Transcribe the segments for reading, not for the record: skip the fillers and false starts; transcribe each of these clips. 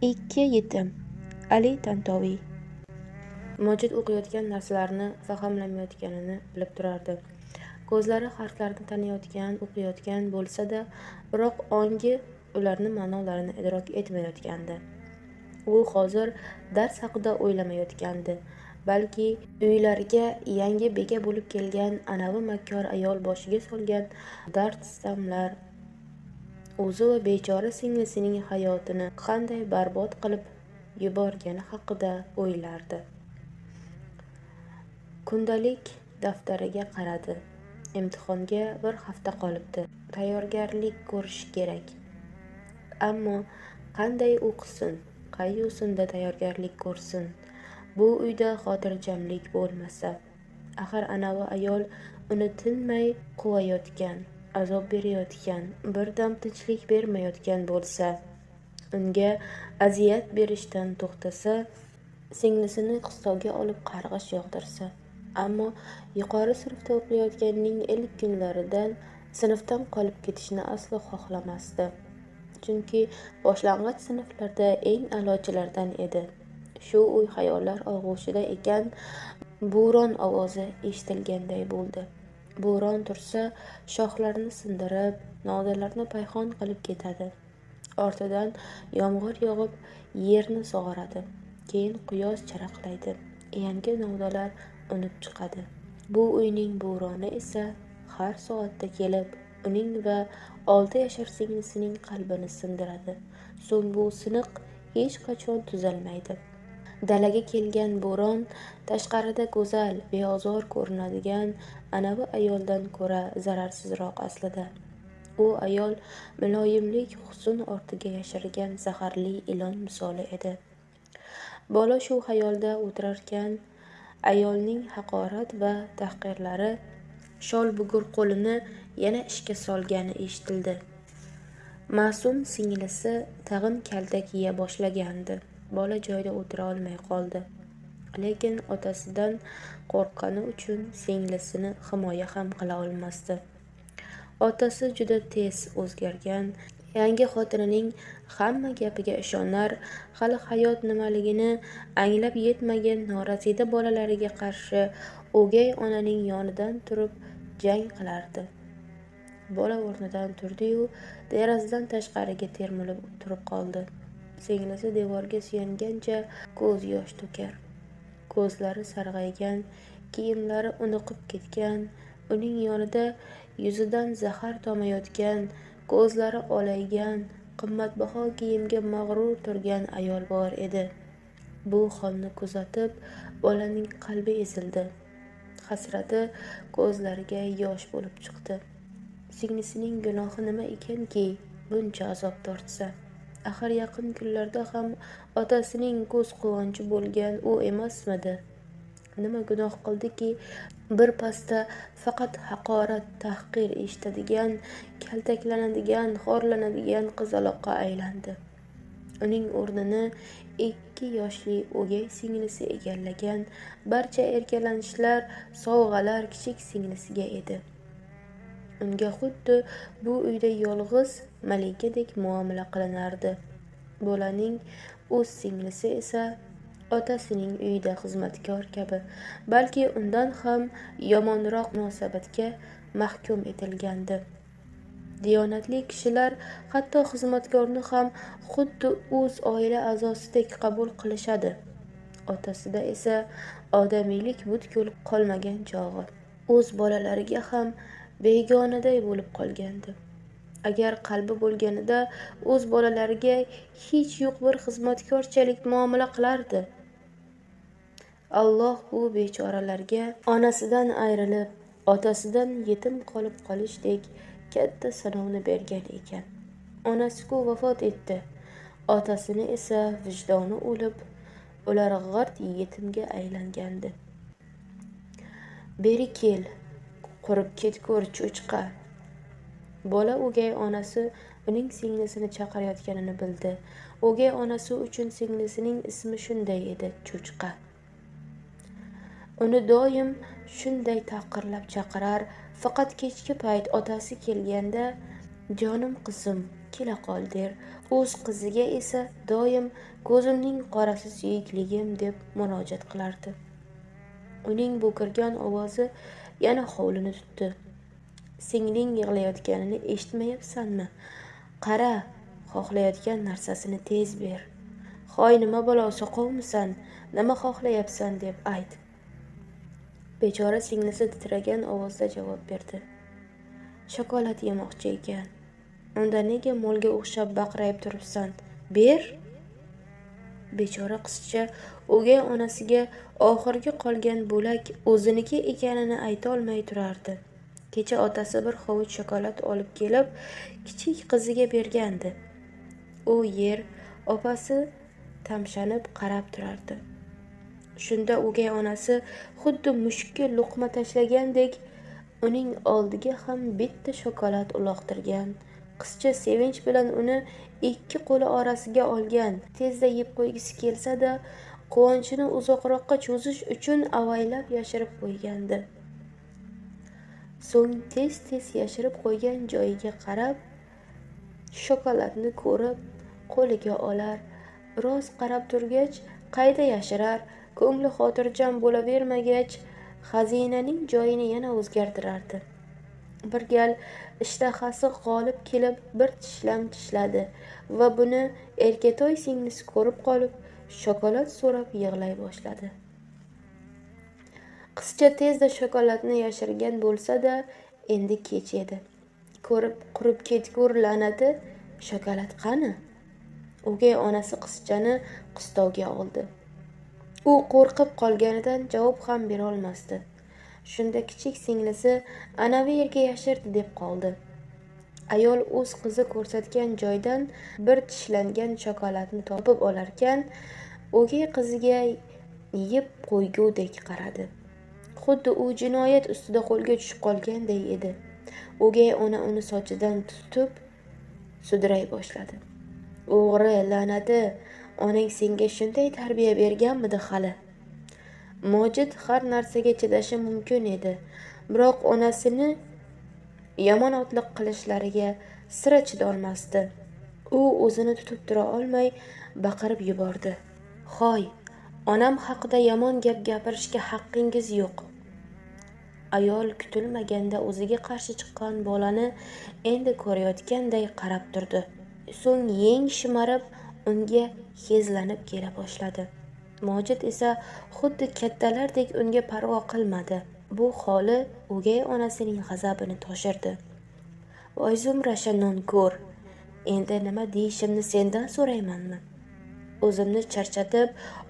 Ikki yetim. Ali Tantoviy. Majid o'qiyotgan narsalarni fahmlamayotganini bilib turardi. Ko'zlari harflarni taniyotgan, o'qiyotgan bo'lsa-da, biroq ongi ularni ma'nolarini idrok etmayotgandi. U hozir dars haqida o'ylamayotgandi, balki uylariga yangi beka bo'lib kelgan anavi makkor ayol boshiga solgan dard-sitamlar, o'zi va bechora singlisining hayotini qanday barbod qilib yuborgani haqida o'ylardi. Kundalik daftariga qaradi. Imtihonga bir hafta qolibdi. Tayyorgarlik ko'rish kerak. Ammo qanday o'qisin, qay yo'sinda tayyorgarlik ko'rsin? Bu uyda xotirjamlik bo'lmasa. Axir anavi ayol uni tinmay quvayotgan, azob berayotgan, bir dam tinchlik bermayotgan bo'lsa, unga aziyat berishdan to'xtasa, singlisini qistovga olib qarg'ish yog'dirsa. Ammo yuqori sinfda o'qiyotganining ilk kunlaridan sinfdan qolib ketishni aslo xohlamasdi. Chunki boshlang'ich sinflarda eng a'lochilardan edi. Shu o'y-xayollar og'ushida ekan, bo'ron ovozi eshitilganday bo'ldi. Bo'ron tursa, shoxlarni sindirib, novdalarni payhon qilib ketadi. Ortidan yomg'ir yog'ib, yerni sug'oradi. Keyin quyosh charaqlaydi. Yangi novdalar unib chiqadi. Bu uyning bo'roni esa har soatda kelib, uning va 6 yashar singlisining qalbini sindiradi. So'ng bu siniq hech qachon tuzalmaydi. Dalaga kelgan bo'ron tashqarida go'zal, beozor ko'rinadigan anavi ayoldan ko'ra zararsizroq aslida. U ayol muloyimlik husn ortiga yashirgan zaharli ilon misoli edi. Bola shu xayolda o'tirarkan, ayolning haqorat va tahqirlari shol bugur qo'lini yana ishga solgani eshitildi. Ma'sum singlisi tag'in kaltak yeya boshlagandi. Bola joyida o'tira olmay qoldi. Lekin otasidan qo'rqqani uchun singlisini himoya ham qila olmasdi. Otasi juda tez o'zgargan, yangi xotinining hamma gapiga ishonar, hali hayot nimaligini anglab yetmagan norasida bolalariga qarshi o'gay onaning yonidan turib jang qilardi. Bola o'rnidan turdi-yu, derazadan tashqariga termilib turib qoldi. Singlisi devorga suyangancha ko'z yosh to'kar. Ko'zlari sarg'aygan, kiyimlari uniqib ketgan, uning yonida yuzidan zahar tomayotgan, ko'zlari olaygan, qimmatbaho kiyimga mag'rur turgan ayol bor edi. Bu holni kuzatib, bolaning qalbi ezildi. Hasrati ko'zlariga yosh bo'lib chiqdi. Singlisining gunohi nima ekanki, buncha azob tortsa? Axir yaqin kunlarda ham otasining ko'z quvonchi bo'lgan u emasmidi? Nima gunoh qildiki, bir pasda faqat haqorat, tahqir eshitadigan, kaltaklanadigan, xorlanadigan qizaloqqa aylandi. Uning o'rnini 2 yoshli o'gay singlisi egallagan, barcha erkalanishlar, sovg'alar kichik singlisiga edi. Unga xuddi bu uyda yolg'iz malikadek muomala qilinardi. Bolaning o'z singlisi esa otasining uyida xizmatkor kabi, balki undan ham yomonroq munosabatga mahkum etilgandi. Diyonatli kishilar hatto xizmatkorni ham xuddi o'z oila a'zosidek qabul qilishadi. Otasida esa odamiylik butkul qolmagan chog'i. O'z bolalariga ham begonaday bo'lib qolgandi. Agar qalbi bo'lganida o'z bolalariga hech yo'q bir xizmatkorchalik muomala qilardi. Alloh bu bechoralarga onasidan ayrilib, otasidan yetim qolib qolishdek katta sinovni bergan ekan. Onasi-ku vafot etdi. Otasini esa vijdoni o'lib, ular g'irt yetimga aylangandi. Beri kel, qurib ketgur cho'chqa. Bola o'gay onasi uning singlisini chaqirayotganini bildi. O'gay onasi uchun singlisining ismi shunday edi, cho'chqa. Uni doim shunday taqirlab chaqirar, faqat kechki payt otasi kelganda, "Jonim qizim, kela qol der. O'z qiziga esa doim ko'zimning qorasi suyukligim deb murojaat qilardi. Uning bo'kirgan ovozi yana hovlini tutdi. Singling yig'layotganini eshitmayapsanmi? Qara, xohlayotgan narsasini tez ber. Hoy, nima balo, soqovmisan? Nima xohlayapsan deb ayt. Bechora singlisi titragan ovozda javob berdi. Shokolad yemoqchi ekan. Unda nega molga o'xshab baqrayib turibsan? Ber. Bechora qizcha o'gay onasiga oxirgi qolgan bo'lak o'ziniki ekanini aytolmay turardi. Kecha otasi bir hovuch shokolad olib kelib, kichik qiziga bergandi. U yer opasi tamshanib qarab turardi. Shunda o'gay onasi xuddi mushukka luqma tashlagandek uning oldiga ham bitta shokolad uloqtirgan. Qizcha sevinch bilan uni ikki qo'li orasiga olgan. Tezda yeb qo'ygisi kelsa-da, quvonchini uzoqroqqa cho'zish uchun avaylab yashirib qo'ygandi. So'ng tez-tez yashirib qo'ygan joyiga qarab, shokoladni ko'rib qo'liga olar. Biroz qarab turgach, qayta yashirar. Ko'ngli xotirjam bo'lavermagach, xazinaning joyini yana o'zgartirardi. Bir gal ishtahasi g'olib kelib bir tishlam tishladi va buni erkatoy singlisi ko'rib qolib, shokolad so'rab yig'lay boshladi. Qizcha tezda shokoladni yashirgan bo'lsa-da, endi kech edi. Ko'rib qurib ketgur la'nati, shokolad qani? O'gay onasi qizchani qistovga oldi. U qo'rqib qolganidan javob ham bera olmasdi. Shunda kichik singlisi anavi yerga yashirdi deb qoldi. Ayol o'z qizi ko'rsatgan joydan bir tishlangan shokoladni topib olarkan, o'gay qiziga yeb qo'ygudek qaradi. Xuddi u jinoyat ustida qo'lga tushib qolganday edi. O'gay ona uni sochidan tutib sudray boshladi. O'g'ri la'nati, onang senga shunday tarbiya berganmidi hali? Mojid har narsaga chidashi mumkin edi, biroq onasini yomon otliq qilishlariga sira chidolmasdi. U o'zini tutib tura olmay baqirib yubordi. Hoy, onam haqida yomon gap gapirishga haqqingiz yo'q. Ayol kutilmaganda o'ziga qarshi chiqqan bolani endi ko'rayotganday qarab turdi. So'ng yeng shimarib unga hezlanib kela boshladi. Mojid esa xuddi kattalardek unga parvo qilmadi. Bu holi o'gay onasining g'azabini toshirdi. Voy zumrasha nonko'r, endi nima deyishimni sendan so'raymanmi? O'zimni charchatib,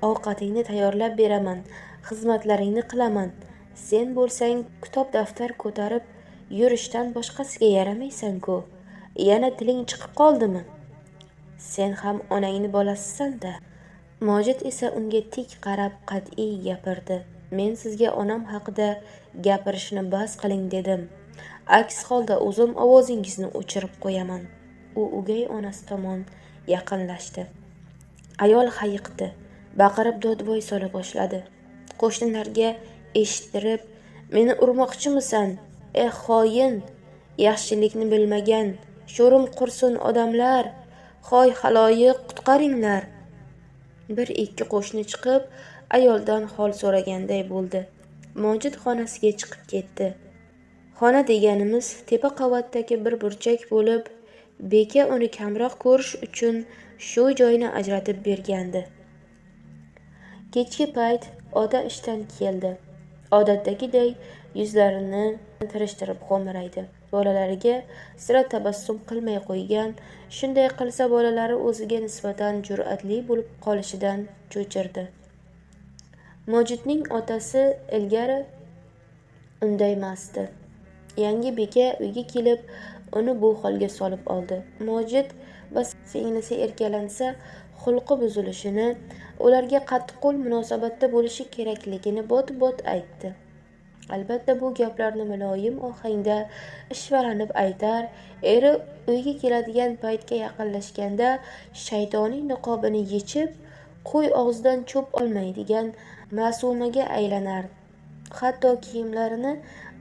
ovqatingni tayyorlab beraman, xizmatlaringni qilaman. Sen bo'lsang kitob daftar ko'tarib yurishdan boshqasiga yaramaysan-ku. Yana tiling chiqib qoldimi? Sen ham onangni bolasisan-da. Mojid esa unga tik qarab qat'iy gapirdi. Men sizga onam haqida gapirishni bas qiling dedim. Aks holda o'zim ovozingizni o'chirib qo'yaman. U o'gay onasi tomon yaqinlashdi. Ayol hayiqdi, baqirib dodvoy sola boshladi. Qo'shnilarga eshittirib, meni urmoqchimisan? Eh xoin, yaxshilikni bilmagan, sho'rim qursin odamlar, hoy xaloyiq, qutqaringlar. Bir ikki qo'shni chiqib, ayoldan hol so'raganday bo'ldi. Mojid xonasiga chiqib ketdi. Xona deganimiz tepa qavatdagi bir burchak bo'lib, beka uni kamroq ko'rish uchun shu joyni ajratib bergandi. Kechki payt ota ishdan keldi. Odatdagiday yuzlarini tirishtirib xo'mraydi. Bolalariga sira tabassum qilmay qo'ygan, shunday qilsa bolalari o'ziga nisbatan jur'atli bo'lib qolishidan cho'chirdi. Mojidning otasi ilgari undaymasdi. Yangi beka uyga kelib, uni bu holga solib oldi. Mojid va singlisi erkalansa, xulqi buzilishini, ularga qattiqqo'l munosabatda bo'lishi kerakligini bot-bot aytdi. Albatta bu gaplarni muloyim ohangda ishvalanib aytar, eri uyga keladigan paytga yaqinlashganda shaytoniy niqobini yechib, qo'y og'zidan cho'p olmaydigan ma'sumaga aylanar. Hatto kiyimlarini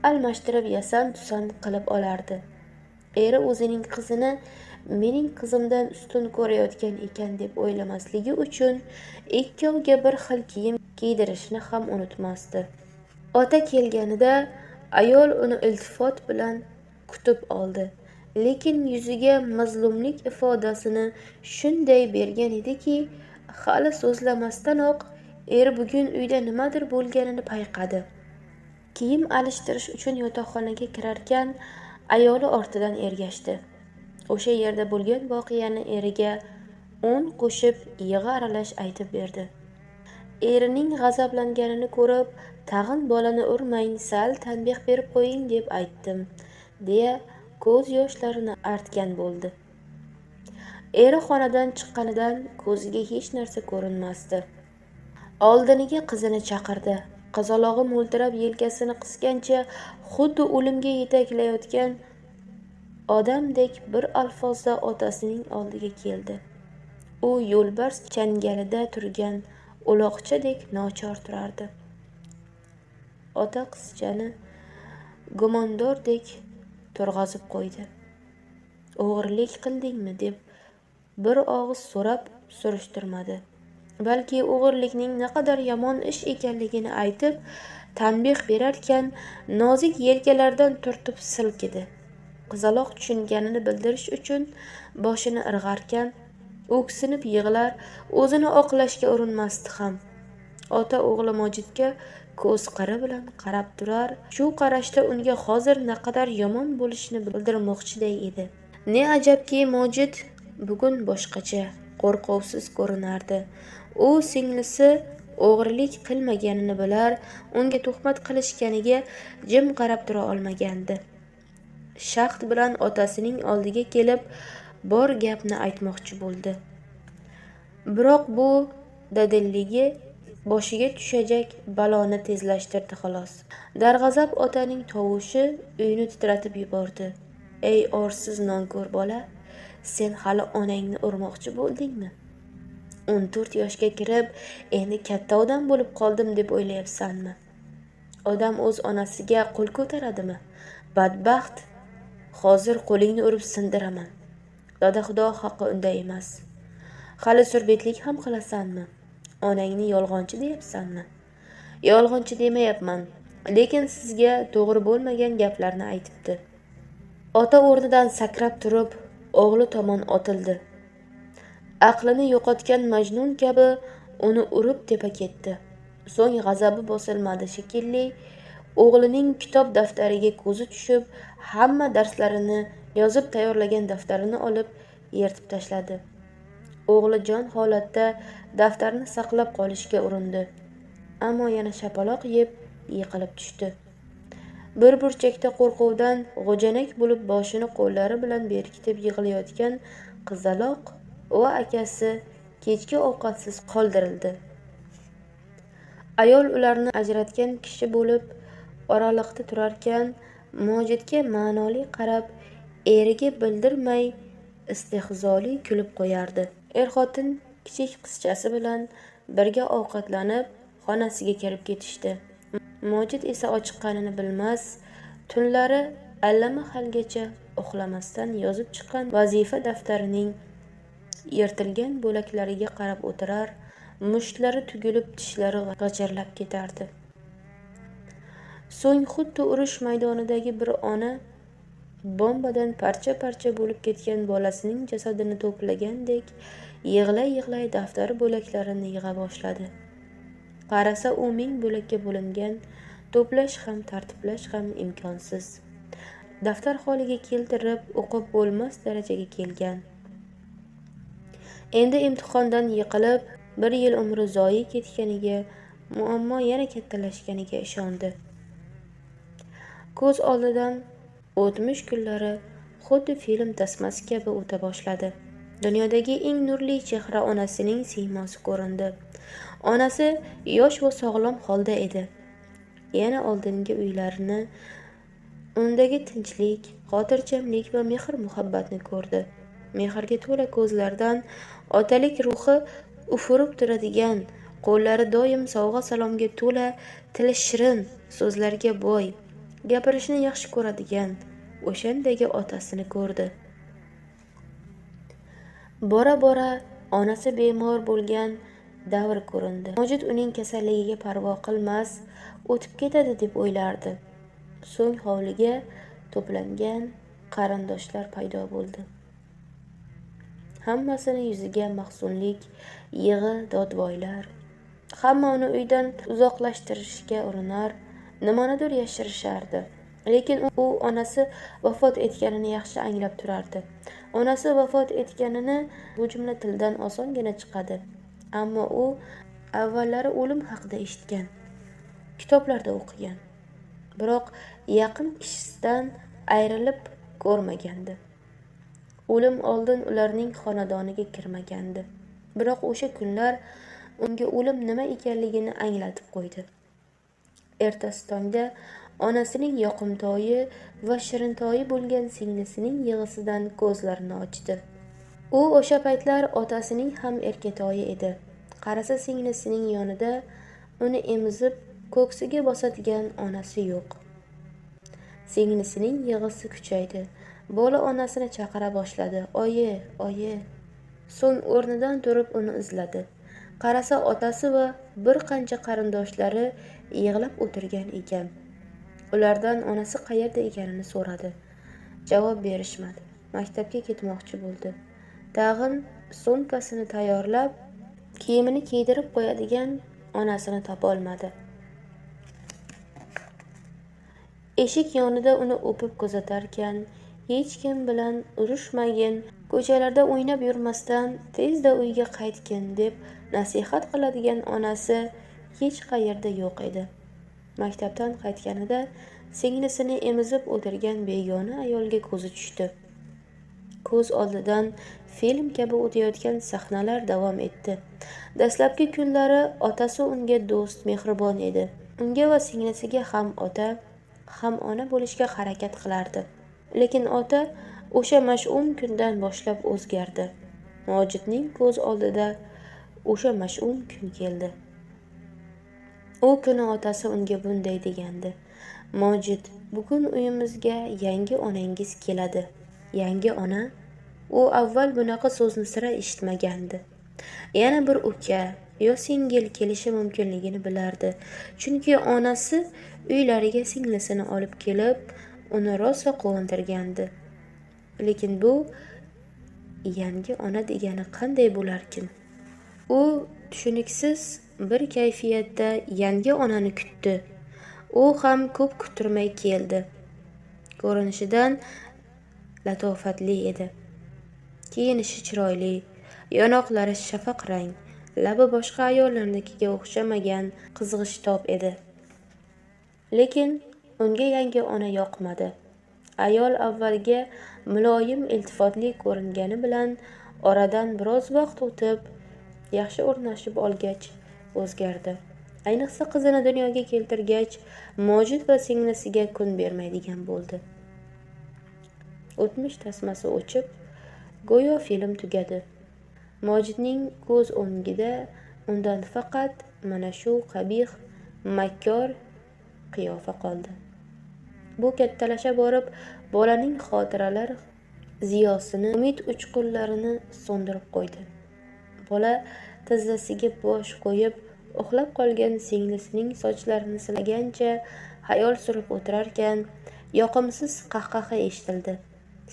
almashtirib yasan-tusan qilib olardi. Eri o'zining qizini mening qizimdan ustun ko'rayotgan ekan deb o'ylamasligi uchun ikkoviga bir xil kiyim kiydirishni ham unutmasdi. Ota kelganida ayol uni iltifot bilan kutib oldi. Lekin yuziga mazlumlik ifodasini shunday bergan ediki, hali so'zlamasdanoq eri bugun uyda nimadir bo'lganini payqadi. Kiyim alishtirish uchun yotoqxonaga kirarkan ayoli ortidan ergashdi. O'sha yerda bo'lgan voqeani eriga o'n qo'shib yig'i aralash aytib berdi. Erining g'azablanganini ko'rib, tag'in bolani urmang, sal tanbeh berib qo'ying deb aytdim, deya ko'z yoshlarini artgan bo'ldi. Eri xonadan chiqqanidan ko'ziga hech narsa ko'rinmasdi. Oldiniga qizini chaqirdi. Qizalog'i mo'ltirab yelkasini qisgancha xuddi o'limga yetaklayotgan odamdek bir alfozda otasining oldiga keldi. U yo'lbars changalida turgan uloqchadek nochor turardi. Ota qizchani gumondordek turg'azib qo'ydi. O'g'irlik qildingmi deb bir og'iz so'rab surishtirmadi. Balki o'g'irlikning naqadar yomon ish ekanligini aytib, tanbeh berarkan nozik yelkalaridan turtib silkidi. Qizaloq tushunganini bildirish uchun boshini irg'arkan, o'ksinib yig'lar, o'zini oqlashga urinmasdi ham. Ota o'g'li Mojidga ko'z qiri bilan qarab turar, shu qarashda unga hozir naqadar yomon bo'lishini bildirmoqchiday edi. Ne ajabki, Mojid bugun boshqacha, qo'rquvsiz ko'rinardi. U singlisi o'g'irlik qilmaganini bilar, unga tuhmat qilishganiga jim qarab tura olmagandi. Shahd bilan otasining oldiga kelib, bor gapni aytmoqchi bo'ldi. Biroq bu dadilligi boshiga tushajak baloni tezlashtirdi xolos. Darg'azab otaning tovushi uyni titratib yubordi. Ey orsiz nonko'r bola, sen hali onangni urmoqchi bo'ldingmi? 14 yoshga kirib, endi katta odam bo'lib qoldim deb o'ylayapsanmi? Odam o'z onasiga qo'l ko'taradimi? Badbaxt, hozir qo'lingni urib sindiraman. Dada, xudo haqqi unday emas. Hali surbetlik ham qilasanmi? Onangni yolg'onchi deyapsanmi? Yolg'onchi demayapman, lekin sizga to'g'ri bo'lmagan gaplarni aytibdi. Ota o'rnidan sakrab turib, o'g'li tomon otildi. Aqlini yo'qotgan Majnun kabi uni urib tepa ketdi. So'ng g'azabi bosilmadi shekilli, o'g'lining kitob daftariga ko'zi tushib, hamma darslarini yozib tayyorlagan daftarini olib yirtib tashladi. O'g'li jon holatda daftarni saqlab qolishga urindi, ammo yana shapaloq yeb yiqilib tushdi. Bir burchakda qo'rquvdan g'o'janak bo'lib boshini qo'llari bilan berkitib yig'layotgan qizaloq va akasi kechki ovqatsiz qoldirildi. Ayol ularni ajratgan kishi bo'lib oraliqda turarkan, Mojidga ma'noli qarab, eriga bildirmay istehzoli kulib qo'yardi. Er-xotin kichik qizchasi bilan birga ovqatlanib, xonasiga kirib ketishdi. Mojid esa ochiqqanini bilmas, tunlari allamahalgacha uxlamasdan yozib chiqqan vazifa daftarining yirtilgan bo'laklariga qarab o'tirar, mushtlari tugilib, tishlari g'ijirlab ketardi. So'ng xuddi urush maydonidagi bir ona bombadan parcha-parcha bo'lib ketgan bolasining jasadini to'plagandek yig'lay-yig'lay daftar bo'laklarini yig'a boshladi. Qarasa, u 1000 bo'lakka bo'lingan, to'plash ham, tartiblash ham imkonsiz. Daftar holiga keltirib o'qib bo'lmas darajaga kelgan. Endi imtihondan yiqilib, bir yil umri zoyi ketganiga, muammo yana kattalashganiga ishondi. Ko'z oldidan o'tmish kunlari xuddi film tasmasi kabi o'ta boshladi. Dunyodagi eng nurli chehra onasining siymosi ko'rindi. Onasi yosh va sog'lom holda edi. Yana oldingi uylarini, undagi tinchlik, xotirjamlik va mehr-muhabbatni ko'rdi. Mehrga to'la ko'zlardan otalik ruhi ufurib turadigan, qo'llari doim sovg'a-salomga to'la, tili shirin, so'zlarga boy, gapirishni yaxshi ko'radigan o'shandagi otasini ko'rdi. Bora bora onasi bemor bo'lgan davr ko'rindi. Mojid uning kasalligiga parvo qilmas, o'tib ketadi deb o'ylardi. So'ng hovliga to'plangan qarindoshlar paydo bo'ldi. Hammasini yuziga mahzunlik, yig'i, dodvoylar. Hamma uni uydan uzoqlashtirishga urinar, nimanidir yashirishardi. Lekin u onasi vafot etganini yaxshi anglab turardi. Onasi vafot etganini bu jumla tildan osongina chiqadi. Ammo u avvallari o'lim haqida eshitgan, kitoblarda o'qigan. Biroq yaqin kishisidan ayrilib ko'rmagandi. O'lim oldin ularning xonadoniga kirmagandi. Biroq o'sha kunlar unga o'lim nima ekanligini anglatib qo'ydi. Ertasi tongda onasining yoqimtoyi va shirintoyi bo'lgan singlisining yig'isidan ko'zlarini ochdi. U o'sha paytlar otasining ham erkatoyi edi. Qarasa singlisining yonida uni emizib ko'ksiga bosadigan onasi yo'q. Singlisining yig'isi kuchaydi. Bola onasini chaqira boshladi. Oyi, oyi. So'ng o'rnidan turib uni izladi. Qarasa otasi va bir qancha qarindoshlari yig'lab o'tirgan ekan. Ulardan onasi qayerda ekanini so'radi. Javob berishmadi. Maktabga ketmoqchi bo'ldi. Tag'in sumkasini tayyorlab, kiyimini kiydirib qo'yadigan onasini topolmadi. Eshik yonida uni o'pib kuzatarkan, hech kim bilan urushmagin, ko'chalarda o'ynab yurmasdan tezda uyga qaytgin deb nasihat qiladigan onasi hech qayerda yo'q edi. Maktabdan qaytganida singlisini emizib o'tirgan begona ayolga ko'zi tushdi. Ko'z oldidan film kabi o'tayotgan sahnalar davom etdi. Dastlabki kunlari otasi unga do'st, mehribon edi. Unga va singlisiga ham ota, ham ona bo'lishga harakat qilardi. Lekin ota o'sha mash'um kundan boshlab o'zgardi. Mojidning ko'z oldida o'sha mash'um kun keldi. U kuni otasi unga bunday degandi: "Mojid, bugun uyimizga yangi onangiz keladi." Yangi ona? U avval bunaqa so'zni sira eshitmagandi. Yana bir uka yo singil kelishi mumkinligini bilardi. Chunki onasi uylariga singlisini olib kelib, uni rosa quvontirgandi. Lekin bu yangi ona degani qanday bo'larkin? U tushuniksiz bir kayfiyatda yangi onani kutdi. U ham ko'p kuttirmay keldi. Ko'rinishidan latofatli edi. Kiyinishi chiroyli, yonoqlari shafaq rang, labi boshqa ayollarnikiga o'xshamagan qizg'ishtob edi. Lekin unga yangi ona yoqmadi. Ayol avvalga muloyim, iltifotli ko'ringani bilan oradan biroz vaqt o'tib, yaxshi o'rnashib olgach o'zgardi. Ayniqsa qizini dunyoga keltirgach, Mojid va singlisiga kun bermaydigan bo'ldi. O'tmish tasmasi o'chib, go'yo film tugadi. Mojidning ko'z o'ngida undan faqat mana shu qabih, makkor qiyofa qoldi. Bu kattalasha borib, bolaning xotiralar ziyosini, umid uchqunlarini so'ndirib qo'ydi. Bola tizzasiga bosh qo'yib, uxlab qolgan singlisining sochlarini silagancha xayol surib o'tirarkan, yoqimsiz qahqaha eshitildi.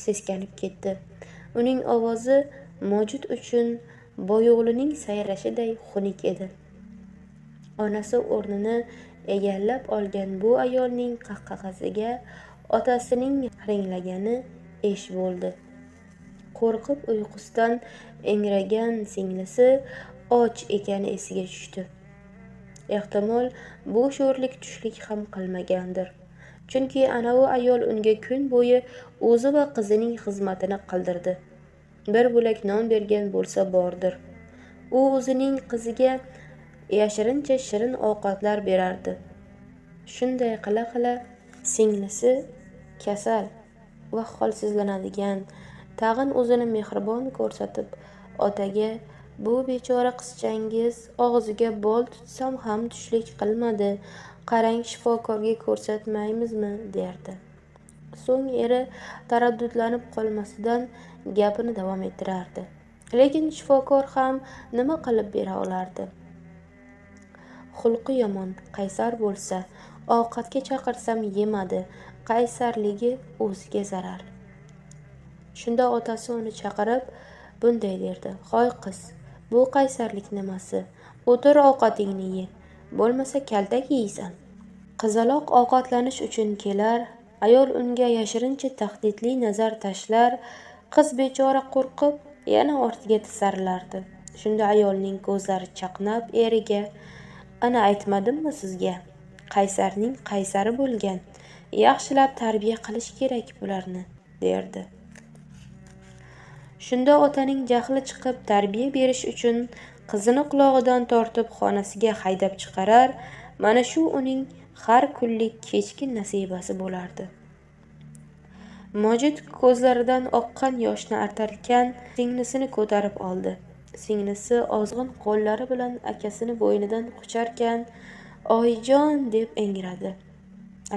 Seskanib ketdi. Uning ovozi Mojid uchun boyo'g'lining sayrashiday xunuk edi. Onasi o'rnini egallab olgan bu ayolning qahqahasiga otasining hiringlagani esh bo'ldi. Qo'rqib uyqusidan engragan singlisi och ekani esiga tushdi. Ehtimol bu sho'rlik tushlik ham qilmagandir. Chunki anavi ayol unga kun bo'yi o'zi va qizining xizmatini qildirdi. Bir bo'lak non bergan bo'lsa bordir. U o'zining qiziga yashirincha shirin ovqatlar berardi. Shunday qila-qila singlisi kasal va holsizlanadigan, tag'in o'zini mehribon ko'rsatib, otaga bu bechora qizchangiz og'ziga bol tutsam ham tushlik qilmadi, qarang shifokorga ko'rsatmaymizmi derdi. So'ng eri taraddudlanib qolmasidan gapini davom ettirardi. Lekin shifokor ham nima qilib bera olardi? Xulqi yomon, qaysar bo'lsa, ovqatga chaqirsam yemadi, qaysarligi o'ziga zarar. Shunda otasi uni chaqirib bunday derdi: "Hoy qiz, bu qaysarlik nimasi? O'tir, ovqatingni ye, bo'lmasa kaltak yeysan." Qizaloq ovqatlanish uchun kelar, ayol unga yashirincha tahdidli nazar tashlar, qiz bechora qo'rqib yana ortiga tisarilardi. Shunda ayolning ko'zlari chaqnab eriga: "Ana aytmadimmi sizga? Qaysarning qaysari bo'lgan. Yaxshilab tarbiya qilish kerak bularni", derdi. Shunda otaning jahli chiqib, tarbiya berish uchun qizini qulog'idan tortib xonasiga haydab chiqarar. Mana shu uning har kunlik kechki nasibasi bo'lardi. Mojid ko'zlaridan oqqan yoshni artarkan singlisini ko'tarib oldi. Singlisi ozg'in qo'llari bilan akasini bo'ynidan qucharkan, "Oyijon", deb ingradi.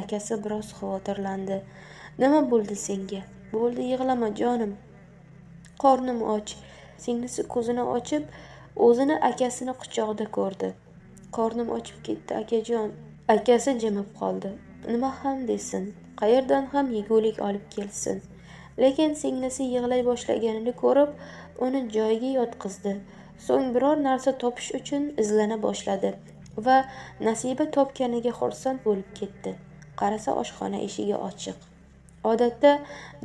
Akasi biroz xavotirlandi. "Nima bo'ldi senga? Bo'ldi, yig'lama jonim. Qornim och." Singlisi ko'zini ochib, o'zini akasini quchog'ida ko'rdi. "Qornim ochib ketdi, akajon." Akasi jimib qoldi. Nima ham desin, qayerdan ham yegulik olib kelsin. Lekin singlisi yig'lay boshlaganini ko'rib, uni joyiga yotqizdi. So'ng biror narsa topish uchun izlana boshladi va nasiba topganiga xursand bo'lib ketdi. Qarasa, oshxona eshigi ochiq. Odatda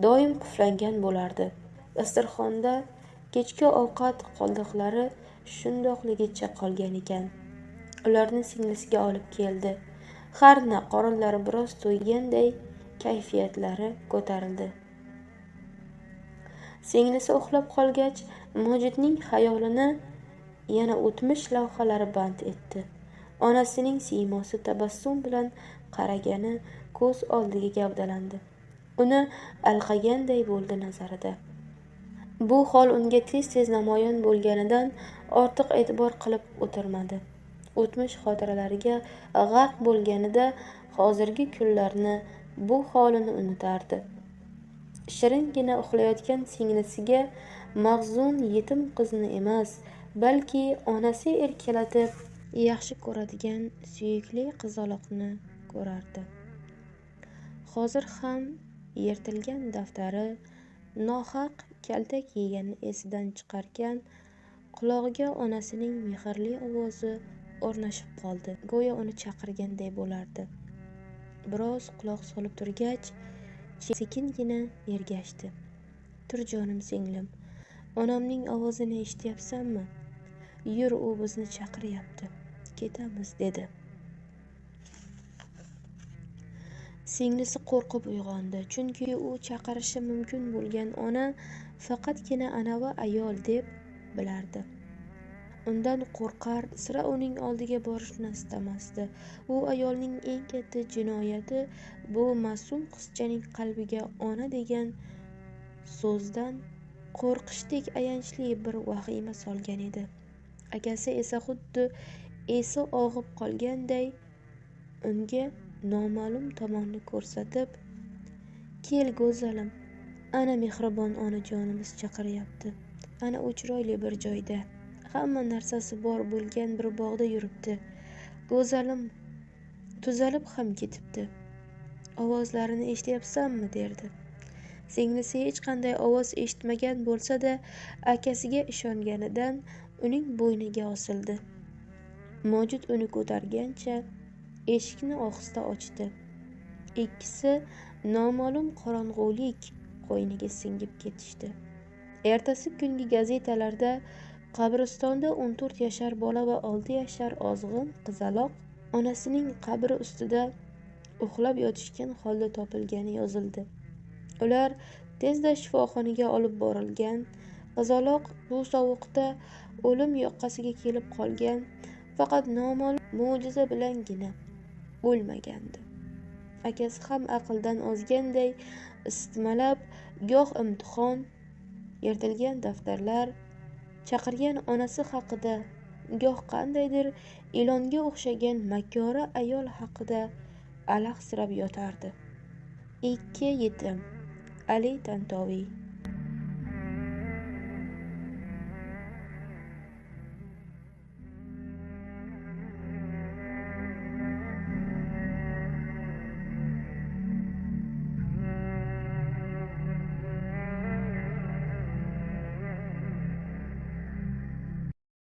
doim qulflangan bo'lardi. Dasturxonda kechki ovqat qoldiqlari shundoqligicha qolgan ekan. Ularni singlisiga olib keldi. Harna qorinlari biroz to'yganday kayfiyatlari ko'tarildi. Singlisi uxlab qolgach, Mojidning xayolini yana o'tmish lavhalari band etdi. Onasining siymosi tabassum bilan qaragani ko'z oldiga gavdalandi. Uni alqaganday bo'ldi nazarida. Bu hol unga tez-tez namoyon bo'lganidan ortiq e'tibor qilib o'tirmadi. O'tmish xotiralariga g'arq bo'lganida hozirgi kunlarni, bu holini unutardi. Shiringina uxlayotgan singlisiga mahzun yetim qizni emas, balki onasi erkalatib yaxshi ko'radigan suyukli qizaloqni ko'rardi. Hozir ham yirtilgan daftari, nohaq kaltak yeganini esidan chiqarkan, qulog'iga onasining mehrli ovozi o'rnashib qoldi. Go'yo uni chaqirganday bo'lardi. Biroz quloq solib turgach, sekingina ergashdi. "Tur jonim singlim, onamning ovozini eshityapsanmi? Yur, u bizni chaqiryapti. Ketamiz", dedi. Singlisi qo'rqib uyg'ondi, chunki u chaqirishi mumkin bo'lgan ona faqatgina anavi ayol deb bilardi. Undan qo'rqar, sira uning oldiga borishni istamasdi. U ayolning eng katta jinoyati bu ma'sum qizchaning qalbiga ona degan so'zdan qo'rqishdek ayanchli bir vahima solgan edi. Akasi esa xuddi esi og'ib qolganday unga noma'lum tomonni ko'rsatib, "Kel go'zalim, ana mehribon onajonimiz chaqiryapti. Ana u chiroyli bir joyda, hamma narsasi bor bo'lgan bir bog'da yuribdi. Go'zalim tuzalib ham ketibdi. Ovozlarini eshityapsanmi?" derdi. Singlisi hech qanday ovoz eshitmagan bo'lsa-da, akasiga ishonganidan uning bo'yniga osildi. Mojid uni ko'targancha eshikni ohista ochdi. Ikkisi noma'lum qorong'ulik qo'yniga singib ketishdi. Ertasi kungi gazetalarda qabristonda 14 yashar bola va 6 yashar ozg'in qizaloq onasining qabri ustida uxlab yotishgan holda topilgani yozildi. Ular tezda shifoxonaga olib borilgan. Qizaloq bu sovuqda o'lim yoqasiga kelib qolgan, faqat noma'lum mo'jiza bilangina o'lmagandi. Akasi ham aqldan ozganday isitmalab, goh imtihon, yirtilgan daftarlar, chaqirgan onasi haqida, goh qandaydir ilonga o'xshagan makkora ayol haqida alahsirab yotardi. Ikki yetim. Ali Tantoviy.